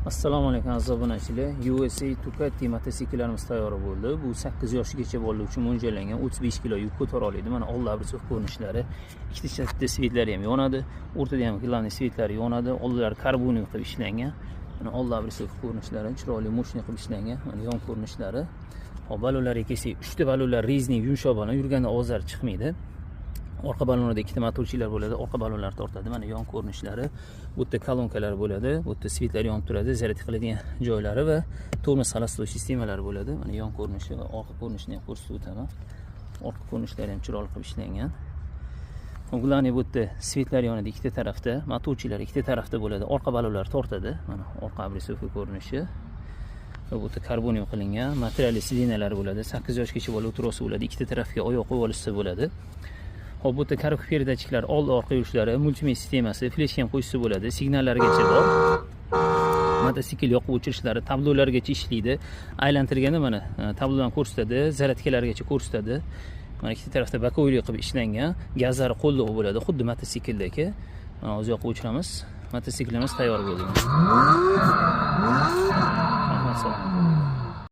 Assalomu alaykum, aziz obunachilar. USA Ducati mototsikllarimiz tayyor bo'ldi. Bu 8 yoshgacha bolalar uchun mo'ljallangan, 35 kilo yuk ko'tara oladi. Mana oldi обрисовка ko'rinishlari. Ikkita chetda свет lari ham yonadi, o'rtada ham главный свет lari yonadi. Oldilari karbon qilib ishlangan. Mana oldi обрисовка ko'rinishlari chiroyli, мощный qilib ishlangan. Mana yon ko'rinishlari. Hop, balonlarga kelsak, 3 ta balonlar резина, yumshoq balon, yurganda ovozlari chiqmaydi. Orqa balonlarda ikkita моторчик lar bo'ladi, orqa balonlar tortadi. Mana yon ko'rinishlari. Bu yerda kolonkalar bo'ladi, bu yerda свет lar yonib turadi, zaryadka qiladigan joylari va tormoz холостой sistemalari bo'ladi. Mana yon ko'rinishi va orqa ko'rinishini ham ko'rsatib o'taman. Orqa ko'rinishlari ham chiroyli qilib ishlangan. Главный, bu yerda свет lar yonadi ikkita tarafda, моторчик lar ikkita tarafda bo'ladi, orqa balonlar tortadi. Mana orqa обрисовка ko'rinishi va bu yerda karbonium qilingan materialli сиденья lar bo'ladi. 8 yoshgacha bola o'tirsa bo'ladi, ikkita tarafga oyoq qo'yib olishsa bo'ladi. Hop, bu yerda коробка передач lar, oldi orqa yurishlari, multimedia sistemasi, fleshka ham qo'yishsa bo'ladi, signallargacha bor. Mototsikl yoqib o'chirishlari, tablolargacha ishlaydi. Aylantirganda mana tablodan ko'rsatadi, zaryadkalargacha ko'rsatadi. Mana ikkita tarafda боковой qilib ishlangan, gazlari qo'lda bo'ladi, xuddi mototsikldagi. Mana hozir yoqib o'chiramiz. Mototsiklimiz tayyor bo'ldi. Rahmat, salom.